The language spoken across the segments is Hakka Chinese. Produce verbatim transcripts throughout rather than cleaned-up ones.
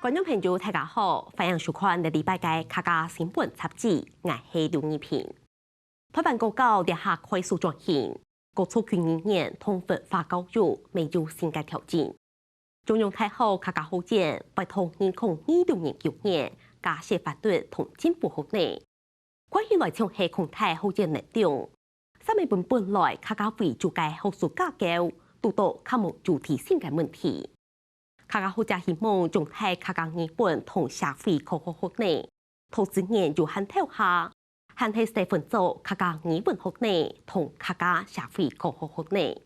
觀眾朋友，大家好，歡迎收看這禮拜个客家新聞雜誌，𠊎係劉義萍。台灣國教這下快速轉型，各族群語言同文化教育面有新个挑戰。中央大學客家學院會在二空二六年九月加設法律同政府學院， 看起來像係擴大學院能量，煞尾分本來客家為主个學術架構堵到較無主體性个問題。客家學者希望將大客家語文同社會科學學院，在資源有限條下，還係細分做客家語文學院同客家社會科學學院。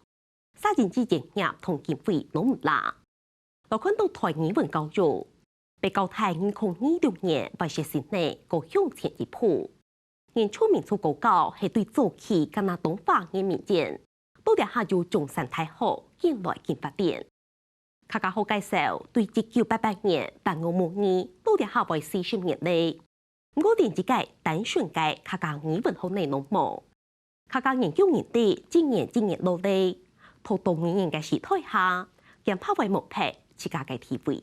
煞因為人業同經費攏毋罅。來看到台語文教育，北教大二空二六年會設新个各項前一步。原住民族國教係對早期加拿大話語民間，到這下由中山大學引來緊發展。客家好介紹對一九八八年辦學模擬，到這下會四十年了。毋過連一个單純个客家語文學院攏無。 客家研究人員一年一年落來，在多語言个時代下，驚怕會無忒自家个地位。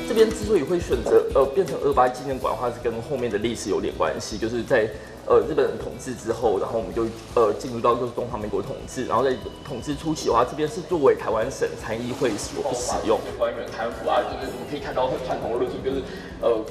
这边之所以会选择呃变成二八纪念馆的话，是跟后面的历史有点关系，就是在呃日本人统治之后，然后我们就呃进入到就是中华民国统治，然后在统治初期的话，这边是作为台湾省参议会所使用。官员贪腐啊，就是我们可以看到很传统的论述，就是呃。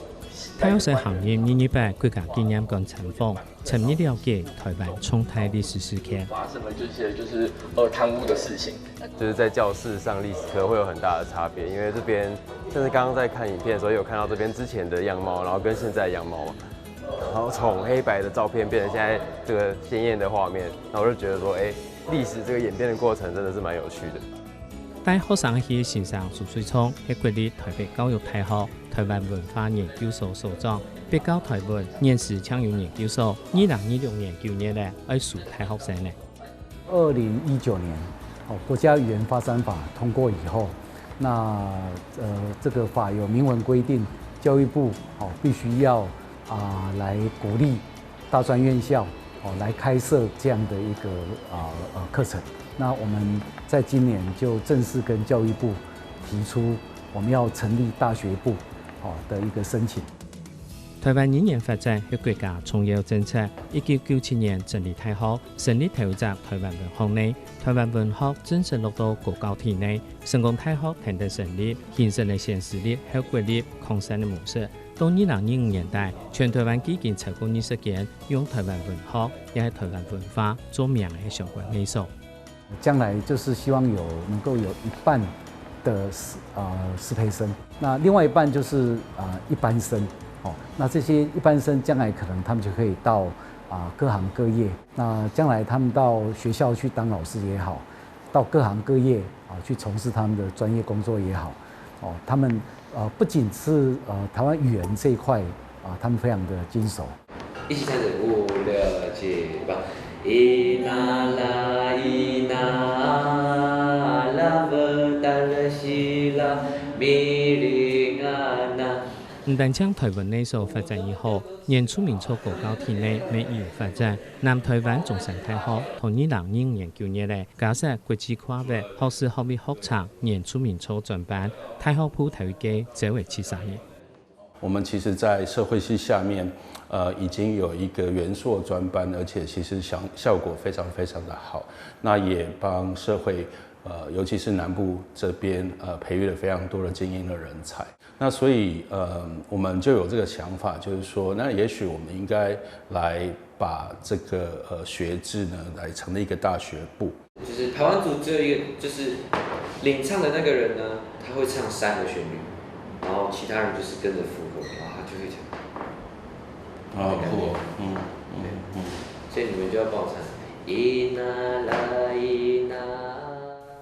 大學生行入二二八國家紀念館參訪，深入了解台灣重大歷史事件。发生了这些就是呃贪污的事情。就是在教室上历史课会有很大的差别，因为这边像是刚刚在看影片的时候，有看到这边之前的样貌，然后跟现在的样貌嘛，然后从黑白的照片变成现在这个鲜艳的画面，那我就觉得说，哎，历史这个演变的过程真的是蛮有趣的。帶學生去个先生蘇水聰係國立台北教育大學台灣文化研究所所長，北教台文現時正有研究所，二零二六年九月咧愛收大學生咧。二零一九年，哦，国家语言发展法通过以后，那呃这个法有明文规定，教育部哦必须要啊、来鼓励大专院校哦来开设这样的一个啊呃课程。那我们在今年就正式跟教育部提出，我们要成立大学部哦的一个申请。台灣語言發展係國家重要政策。一九九七年成立大學，成立頭一隻台灣文學院。台灣文學正式落到國教體內，成功大學跈等成立，形成了先私立後國立擴散个模式。到二零二五年代，全台灣已經超過二十間用台灣文學也係台灣文化做名个相關系所。 将来就是希望有能够有一半的师呃师培生，那另外一半就是呃一般生，哦，那这些一般生将来可能他们就可以到啊、各行各业，那将来他们到学校去当老师也好，到各行各业啊去从事他们的专业工作也好，哦，他们呃不仅是呃台湾语言这一块啊，他们非常的精熟。 一起唱着五六七八。Inala inala vetal sila miringana。毋單淨台文系所發展已好，原住民族國教體內乜已有發展。南台灣中山大學在二零二五年九月咧，加設國際跨域學士學位學程原住民族專班，大學部頭一屆招个七十人。 我们其实，在社会系下面，呃，已经有一个元硕专班，而且其实效效果非常非常的好。那也帮社会，呃，尤其是南部这边，呃，培育了非常多的精英的人才。那所以，呃，我们就有这个想法，就是说，那也许我们应该来把这个呃学制呢，来成立一个大学部。就是排湾族只有一个，就是领唱的那个人呢，他会唱三个旋律，然后其他人就是跟着附和，然后他就会唱。啊，酷哦，嗯嗯嗯。所以你们就要帮我唱。Inala ina。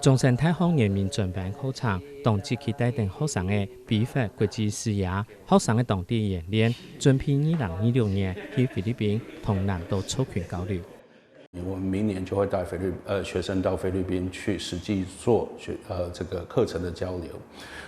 中山大學原民專班課程，當積極帶等學生个批發國際視野，學生个當地演練，準備二零二六年去菲律賓同南島族群交流。 我们明年就会带菲律呃学生到菲律宾去实际做学呃这个课程的交流。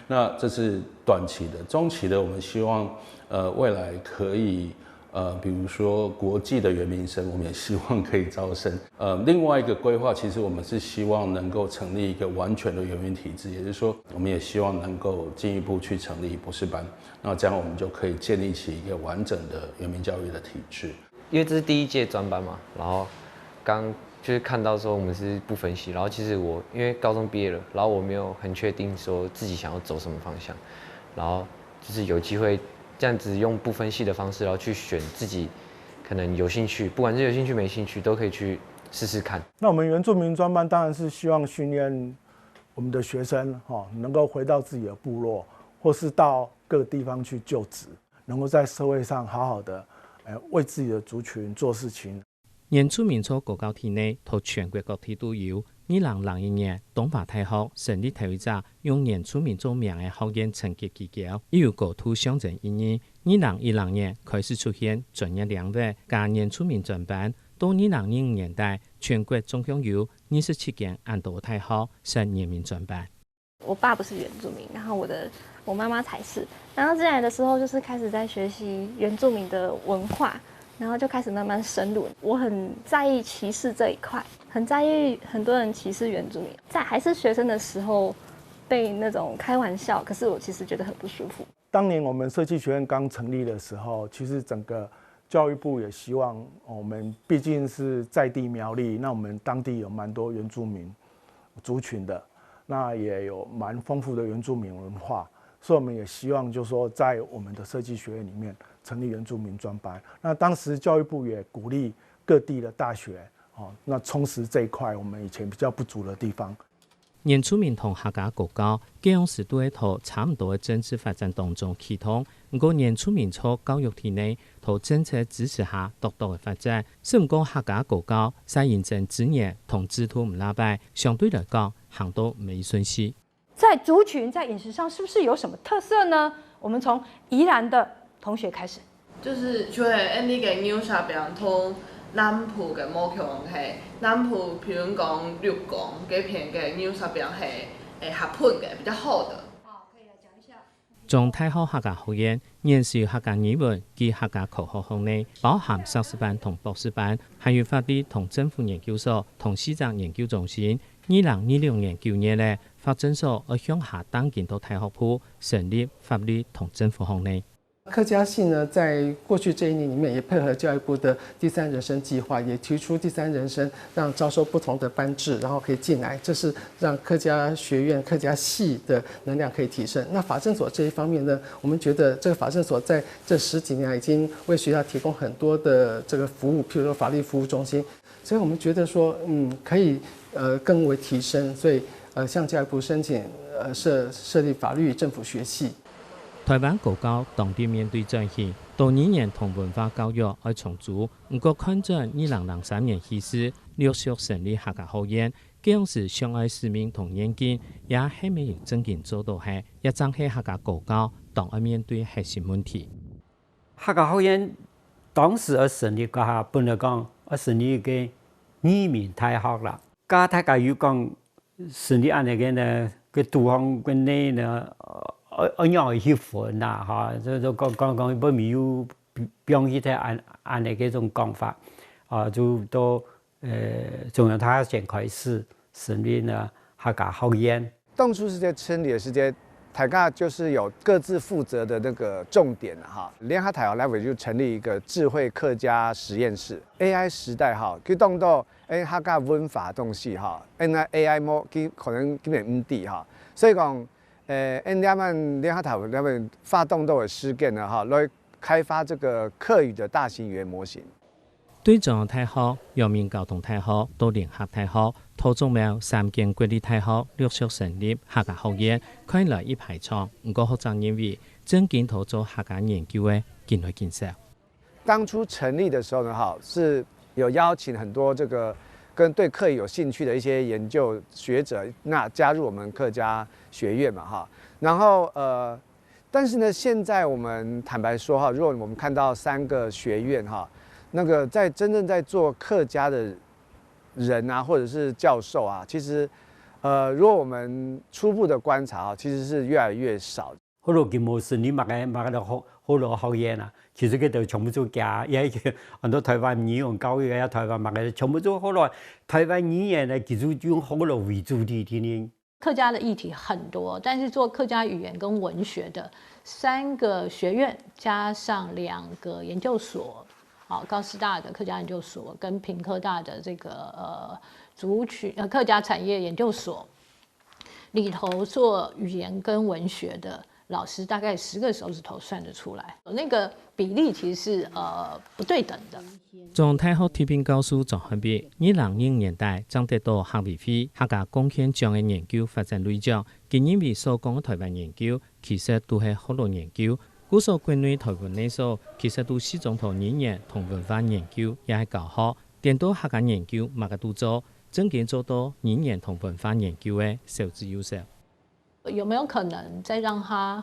那这是短期的，中期的我们希望呃未来可以呃，比如说国际的原民生，我们也希望可以招生。呃，另外一个规划，其实我们是希望能够成立一个完全的原民体制，也就是说，我们也希望能够进一步去成立博士班，那这样我们就可以建立起一个完整的原民教育的体制。因为这是第一届专班嘛，然后刚就是看到说我们是不分系，然后其实我因为高中毕业了，然后我没有很确定说自己想要走什么方向，然后就是有机会这样子用不分系的方式，然后去选自己可能有兴趣，不管是有兴趣没兴趣，都可以去试试看。那我们原住民专班当然是希望训练我们的学生哈，能够回到自己的部落，或是到各个地方去就职，能够在社会上好好的，呃，为自己的族群做事情。原住民族高教體系在全國各地都有。二零零一年，東華大學成立頭一隻用原住民族名个學院層級機構，又有高度象徵意義。二零一零年開始出現專業領域加原住民專班，到二零二五年底，全國總共有二十七間恁多大學設原民專班。我爸不是原住民，然后我的我妈妈才是。然后进来的时候，就是开始在学习原住民的文化，然后就开始慢慢深入。我很在意歧视这一块，很在意很多人歧视原住民。在还是学生的时候，被那种开玩笑，可是我其实觉得很不舒服。当年我们设计学院刚成立的时候，其实整个教育部也希望我们毕竟是在地苗栗，那我们当地有蛮多原住民族群的，那也有蛮丰富的原住民文化，所以我们也希望就是说在我们的设计学院里面成立原住民专班。那当时教育部也鼓励各地的大学，哦，那充实这一块我们以前比较不足的地方。原住民同客家高教，該央時都係在差毋多个政治發展當中啟動。毋過原住民族教育體系在政策支持下，獨獨个發展。只毋過客家高教在行政資源同制度毋罅擺，相對來講行到毋係順序。在族群在飲食上是不是有什麼特色呢？我們從宜蘭的同學開始。就是就係恁呢个牛舌餅同南部个無共樣，係南部，譬如講六公該片个牛舌餅係誒合拼个，比較厚的。中大學客家學院原修客家語文暨客家科學學系，包含碩士班同博士班，還有法律同政府研究所同四隻研究中心。二零二六年九月咧，法政所愛向下釘根到大學部，成立法律同政府學系。 客家系呢，在过去这一年里面，也配合教育部的第三人生计划，也提出第三人生，让招收不同的班制，然后可以进来，这是让客家学院、客家系的能量可以提升。那法政所这一方面呢，我们觉得这个法政所在这十几年来已经为学校提供很多的这个服务，譬如说法律服务中心，所以我们觉得说，嗯，可以呃更为提升，所以呃向教育部申请呃设设立法律与政府学系。 台灣高教當地面對轉型，多語言同文化教育愛重組。毋過看準二零零三年起始，陸續成立客家學院，該央時想愛使命同願景，也係無有正經做到係，也正係客家高教當愛面對核心問題。客家學院當時愛成立該下，本來講愛成立一個語文大學啦，該大家有講 成立恁呢个呢，个肚項个內呢，愛愛仰仔去分啦，哈，就就講講講，本面有放棄忒恁恁呢个種講法，啊，就到呃中央大學先開始成立呢客家學院。當初是在成立的時間，大家就是有各自負責的那個重點了哈。聯合大學 level 就成立一個智慧客家實驗室，A I 時代哈，就當到 誒客家文化東西哈，誒該 A I 無佢可能佢毋知哈，所以講，誒誒這滿聯合大學 level 發動到的時間呢哈，來開發這個客語的大型語言模型。對中央大學、陽明交通大學到聯合大學、桃竹苗三間國立大學陸續成立客家學院，看來一排長。毋過學者認為，正經在做客家研究个緊來緊少。 當初成立的時候呢，哈，是有邀請很多這個跟對客語有興趣的一些研究學者，那加入我們客家學院嘛，哈。然後呃，但是呢，現在我們坦白說哈，如果我們看到三個學院哈，那個在真正在做客家的人啊，或者是教授啊，其實呃，如果我們初步的觀察啊，其實是越來越少。 後來佢無成立麼个麼个學學老學員啊，其實佢兜全部做假，也係很多台灣語文教育啊，台灣麼个全部做學老，台灣語言呢，其實用學老為主體定定。客家的议题很多，但是做客家语言跟文学的三个学院加上两个研究所，哦，高师大的客家研究所跟屏科大的这个呃族群呃客家产业研究所里头做语言跟文学的老师，大概十个手指头算得出来，那个比例其实是呃不对等的。中大學特聘教授張漢偉，二零二五年代正得到客委會客家貢獻獎个研究發展類獎。佢認為所講个台灣研究，其實都係學老研究。故所國內台文系所其實都集中在語言同文化研究，也係教學。顛倒客家研究麼个都做，正經做到語言同文化研究个少之又少。有没有可能再让他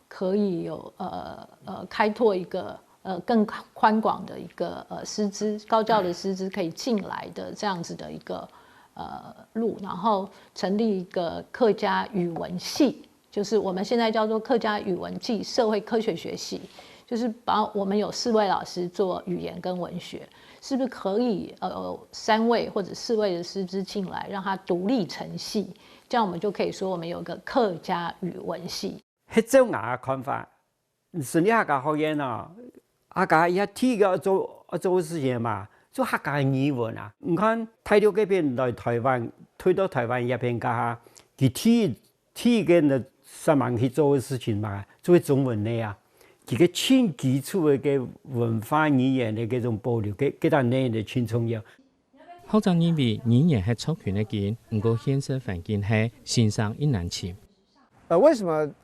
可以有呃呃开拓一个呃更宽广的一个呃师资高教的师资可以进来的这样子的一个呃路，然后成立一个客家语文系，就是我们现在叫做客家语文暨社会科学学系，就是把我们有四位老师做语言跟文学，是不是可以呃三位或者四位的师资进来，让它独立成系？这样我们就可以说我们有个客家语文系。係照𠊎个看法，成立客家學院啊，客家也第一个要做要做个事情嘛，做客家个語文啊。你看大陸該片來台灣，推到台灣這片該下，佢第一第一个呢，上網去做个事情嘛，做个中文个啊，佢个盡基礎个个文化語言个這種保留，个个單呢个盡重要。 學者認為語言係族群个根，毋過現實環境係先生已難尋。呃，為什麼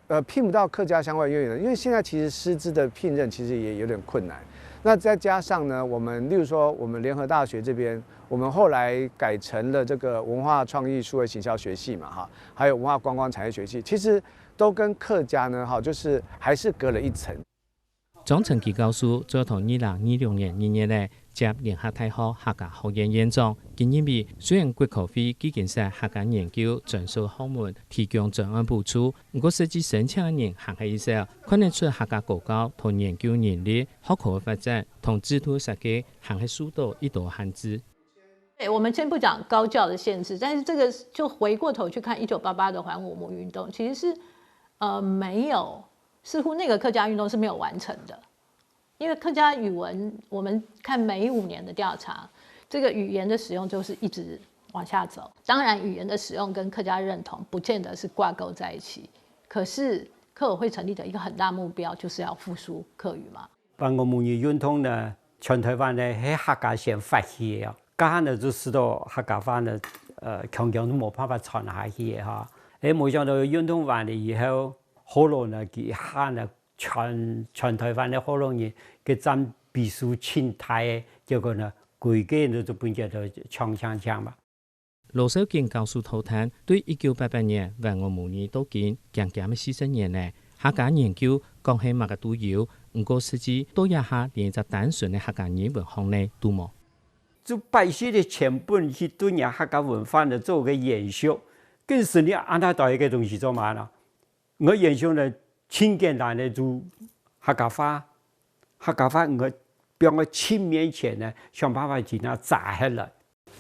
呃聘不到客家相關的院員呢？因為現在其實師資的聘任其實也有點困難。那再加上呢，我們例如說我們聯合大學這邊，我們後來改成了這個文化創意數位行銷學系嘛，哈，還有文化觀光產業學系，其實都跟客家呢，哈，就是還是隔了一層。 張成基教授早在二零二六年二月咧接聯合大學客家學院院長，佢認為雖然國科會基金設客家研究專屬學門提供專案補助，毋過實際申請个人還係已少，看得出客家高教同研究能力、學科个發展同制度設計還係受到已多限制。對，我們先不講高教的限制，但是這個就回過頭去看一九八八的還我們母語運動，其實是呃沒有，似乎那個客家運動是沒有完成的。因為客家語文，我們看每五年的調查，這個語言的使用就是一直往下走。當然，語言的使用跟客家認同不見得是掛鉤在一起，可是客委會成立的一個很大目標就是要復甦客語嘛。 還我母語運動呢，全台灣呢係客家先發起个哦，該下呢就使到客家話呢，呃，強強都無辦法傳下去个哈。誒，無想到運動完了以後，學老呢，佢一下呢，全全台灣个學老人个佔比數盡大个，結果呢，歸個呢就分佢就搶搶搶嘛。 羅紹錦教授討論，對一九八八年還我母語到今，漸漸个四十年咧，客家研究講係麼个都有，毋過實際到這下連一隻單純个客家語文項呢都無。就擺設个成本去對人客家文化呢做个延續，更是你安到一個東西做麼呢？ 𠊎印象呢，盡簡單个就客家話，客家話𠊎放在盡面前呢，想辦法將佢摘下來。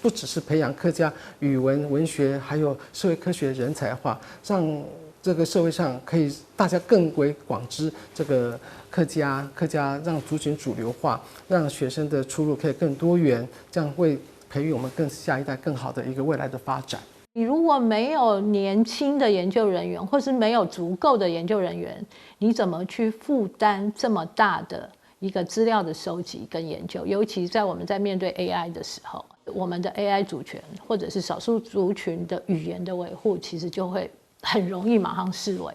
不只是培養客家語文、文學，還有社會科學人才的話，讓這個社會上可以大家更為廣知這個客家，客家讓族群主流化，讓學生的出路可以更多元，這樣會培育我們更下一代更好的一個未來的發展。 你如果沒有年輕的研究人員，或是沒有足夠的研究人員，你怎麼去負擔這麼大的一個資料的收集跟研究？尤其在我們在面對AI的時候，我們的AI族群或者是少數族群的語言的維護，其實就會很容易馬上式微。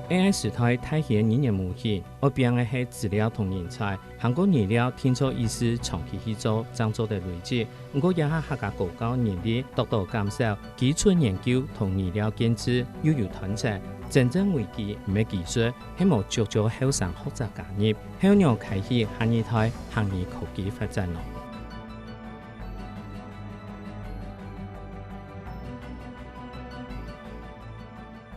A I時代大型語言模型，愛拚个係資料同人才，還過語料定著意思長期去做，正做得累積。毋過這下客家高教能力得到減少，基礎研究同語料建設又有斷層，真正危機毋係技術，係無足夠後生學者加入，後仰開啟下二代客語科技發展咯。